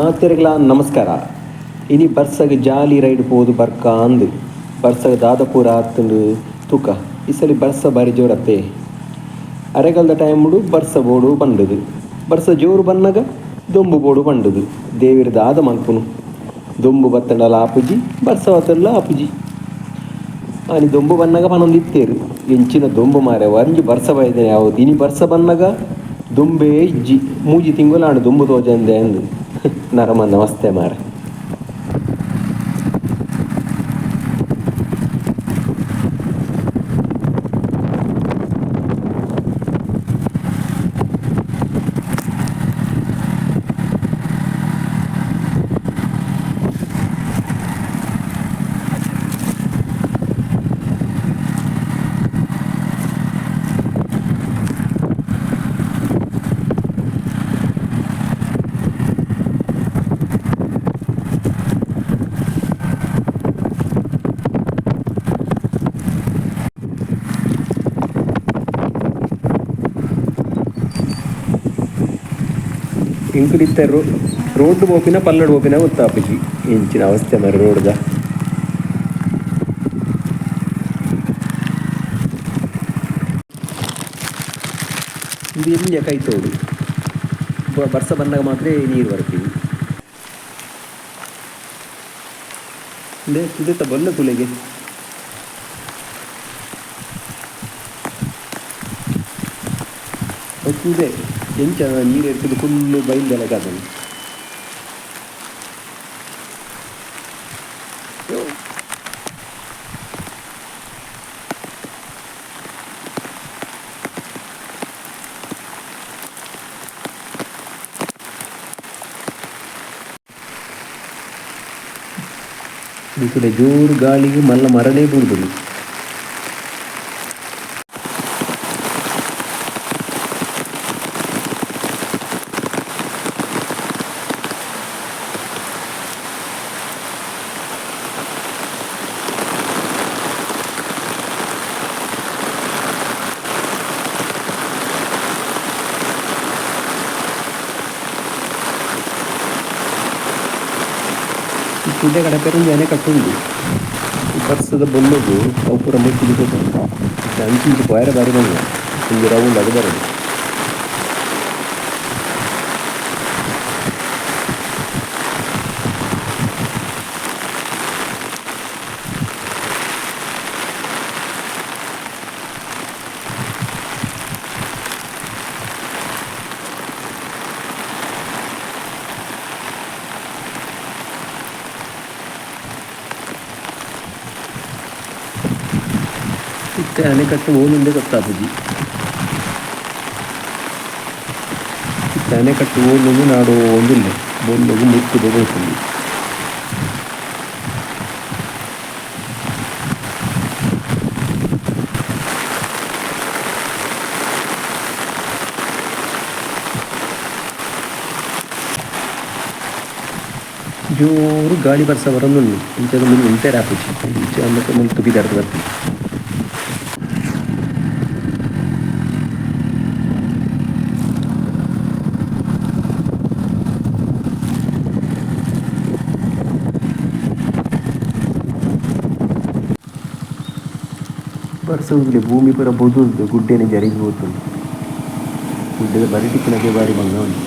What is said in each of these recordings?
ಮಾತೆರೆಗ್ಲಾ ನಮಸ್ಕಾರ. ಇನಿ ಬರ್ಸಗ್ ಜಾಲಿ ರೈಡ್ ಪೋದು ಬರ್ಕಾಂದ್. ಬರ್ಸಗ್ ದಾದ ಪೂರ ಆತ್ಂಡ್ ತೂಕ. ಈ ಸಲಿ ಬರ್ಸ ಬಾರಿ ಜೋರತ್ತೆ. ಅರೆಗಲ್ದ ಟೈಮುಡು ಬರ್ಸ ಬೋಡು ಪಂಡುದು. ಬರ್ಸ ಜೋರು ಬನ್ನಗ ದೊಂಬು ಬೋಡು ಪಂಡುದು. ದೇವೆರ್ ದಾದ ಮಲ್ಪುನು. ದೊಂಬು ಬತ್ತುಂಡಲ ಆಪುಜಿ, ಬರ್ಸ ಬತ್ತುಂಡಲ ಆಪುಜಿ. ಆನಿ ದೊಂಬು ಬನ್ನಗ ಪನೊಂದಿತ್ತೆರ್ ಎಂಚಿನ ದೊಂಬು ಮಾರೆ ಒಂಜಿ ಬರ್ಸ ಬೈದಿನ ಯಾವುದು. ಇನಿ ಬರ್ಸ ಬನ್ನಗ ದೊಂಬೇ ಇಜ್ಜಿ. ಮೂಜಿ ತಿಂಗೊಲಾಂಡ್ ದೊಂಬು ತೋಜಂದೆ ಅಂದ್. ನರಮ ನಮಸ್ತೆ ಮಾರೆ. ಎಂಕುಲು ಇತ್ತೆ ರೋಡ್ ಪೋಪಿನ ಪಲ್ಲಡ್ ಪೋಪಿನ ಗೊತ್ತಾಪುಜಿ. ಎಂಚಿನ ಅವಸ್ಥೆ ಮಾರ್ರೆ ರೋಡ್ದ. ಇಂದು ಎಲ್ಯ ಕೈತೋಡು. ಬರ್ಸ ಬನ್ನಗ ಮಾತ್ರ ನೀರು ಬರ್ಪಿನಿ. ಇಂದೆ ತುದೆತ ಬೊಲ್ಲ ತುಲೆಗೆ. ತುದೆ ಎಂಚ ನೀರು ಎರ್ತುದು ಫುಲ್ಲು ಬೈಲ್ದ ಲೆಕ್ಕ ಆತುಂಡು. ಈ ಜೋರು ಗಾಳಿಗ್ ಮಲ್ಲ ಮರನೇ ಬೂರ್ದುಂಡು. ಈ ತುದೆ ಕಡಪೆರೆ ಒಂಜಿ ಅಣೆಕಟ್ಟ್ ಉಂಡು. ಈ ಬರ್ಸದ ಬೊಲ್ಲೊಗು ಅವು ಪೂರ ಮುಚ್ಚುದು ಪೋತುಂಡು. ಇತ್ತೆ ಅಂಚಿ ಇಂಚಿ ಪೋಯೆರೆ ಬಾರಿ ಬಂಗ. ಒಂಜಿ ರೌಂಡ್ ಆದ್ ಬರೊಡು. ಇತ್ತೆ ಅಣೆಕಟ್ಟ್ ಓಲುಂದೆ ಗೊತ್ತಾಪುಜಿ. ಇತ್ತೆ ಅಣೆಕಟ್ಟ್ ಓಲುಂದು ನಾಡೊಂದುಲ್ಲೆ. ಬೊಲ್ಲೊಗು ಮುಕ್ಕುದು ಪೋತುಂಡು. ಜೋರು ಗಾಳಿ ಬರ್ಸ ಬರೊಂದುಂಡು. ಇಂಚದ ಮೂಲು ಉಂತೆರೆ ಆಪುಜಿ. ಇಂಚ ಆಂಡ ಮುಲ್ತು ಪಿದಾಡ್ದ್ ಬರ್ಪಿ. ಬರ್ಸ ಉಂತುಲೆ ಭೂಮಿ ಪೂರ ಪೊದುಲ್ದು ಗುಡ್ಡೆನೆ ಜರಿದ್ ಪೋತುಂಡು. ಗುಡ್ಡೆದ ಬರಿಟ್ ಇತ್ತಿನವೇ ಬಾರಿ ಬಂಗ ಉಂಡು.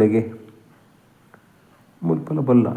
ತೂಲೆಗೆ ಮುಲ್ಪಲ ಬಲ್ಲ.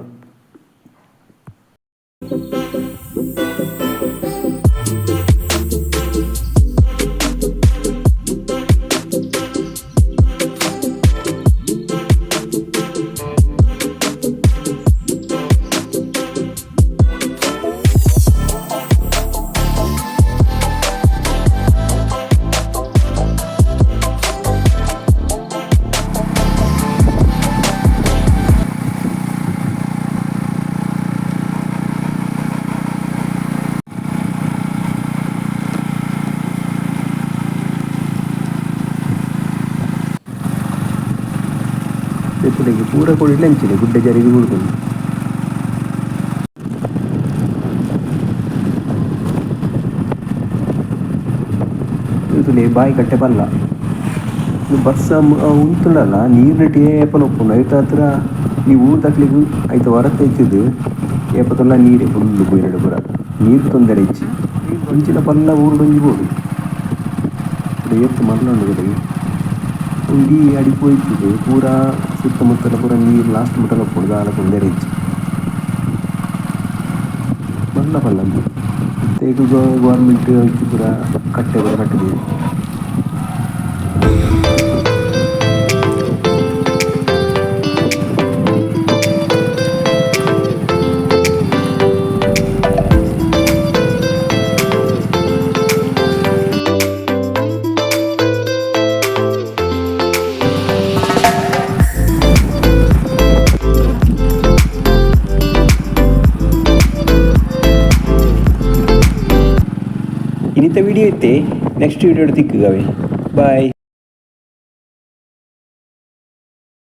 ತೂಲೆಗೆ ಪೂರ ಕೊಡಿಡ್ಲ ಅಂಚಿನೆ ಗುಡ್ಡೆ ಜರಿಗೆ ಬುಡ್ದುಂಡು. ತೂಲೆ ಬಾಯಿ ಕಟ್ಟೆ ಪಲ್ಲ. ಇದು ಬರ್ಸ ಉಂತುಂಡಲ ನೀರ್ನೆಟ್ ಏಪಲ ಉಪ್ಪುಂಡು. ಐತ ಹತ್ರ ಈ ಊರ್ದಕ್ಲೆಗ್ ಐತ ವರತೆ ಇತ್ತಿದ್ ಏಪತುಲ್ಲ ನೀರೇ ಫುಲ್ಲು ಪೂರ ಪೂರ ನೀರು ತೊಂದರೆ ಇಜ್ಜಿ. ಇಂಚಿನ ಪಲ್ಲ ಊರುಡೊಂಜಿ ಬೋಡು. ಏತ್ ಮಲ್ಲ ಉಂಡು ತೂಲೆ. ಉಂದು ಅಡಿ ಪೋಯಿತಿದ್ ಪೂರ ಸುತ್ತಮುತ್ತಲ ಪೂರ ನೀರು ಲಾಸ್ಟ್ ಮುಟ್ಟಲ ಉಪ್ಪುಂಡು, ದಾಲ ತೊಂದರೆ ಇಜ್ಜಿ. ಮಲ್ಲ ಪಲ್ಲ ಉಂದು. ಇತ್ತೆ ಗೌರ್ಮೆಂಟ್ ಐಕ್ ಪೂರ ಕಟ್ಟೆ ಪೂರ ಕಟ್ಟುದೆರ್. ಇನಿತ ವಿಡಿಯೋ ಇತ್ತೆ, ನೆಕ್ಸ್ಟ್ ವಿಡಿಯೋ ತಿಕ್ಕುಗವೆ. ಬಾಯ್.